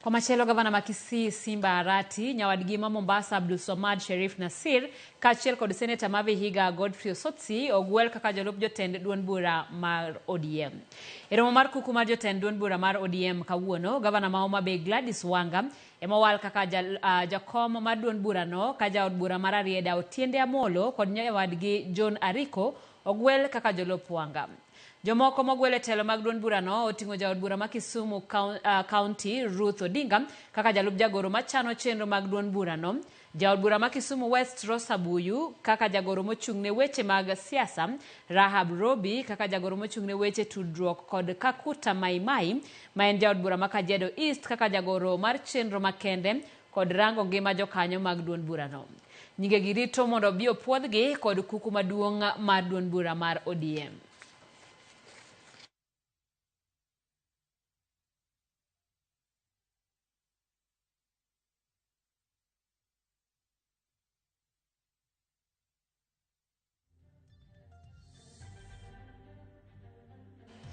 Komachielo gavana ma Kisii Simba Arati, nyawadgi ma Mombasa Abdulswamad Sherif Nassir kaachiel kod seneta ma Vihiga Godfrey Osotsi ogwel kaka jolup jotend duond bura mar ODM. E romo mar kuku mar jotend duond bura mar ODM kawuono, gavana ma Homa Bay Gladys Wanga ema owal kaka jakom mar duond burano ka jaod bura ma Rarieda Otiende Amolo kod nyawadgi John Ariko ogwel kaka jolup Wanga. Jomoko mogwel e telo mag duond burano oting'o jaod bura ma Kisumu County Ruth Odinga kaka jalup jagoro machano chenro mag duond burano, jaod bura ma Kisumu West Rosa Buyu kaka jagoro mochung' ne weche mag siasa, Rahab Robi kaka jagoro mochung' ne weche tudruok kod Kakuta Maimai ma en jaod bura ma Kajiado East kaka jagoro mar chenro makende kod rango ngima jokanyo mag duond burano. Nyingegi rito mondo obi opuodhgi kod kuku maduong' mar duond bura mar ODM.